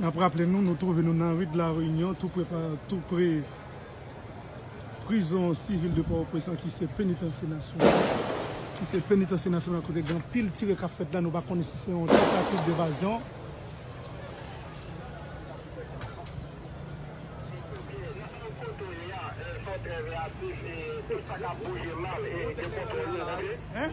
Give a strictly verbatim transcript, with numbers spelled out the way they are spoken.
N ap raple nou, nou twouve nou nan ri de la Reyinyon, tou pre, tou pre prizon sivil de Pòtoprens lan, ki se penitansye nasyonal, ki se penitansye nasyonal kote gen anpil tire k ap fèt la, nou pa konnen si se yon tantativ devazyon. Hein?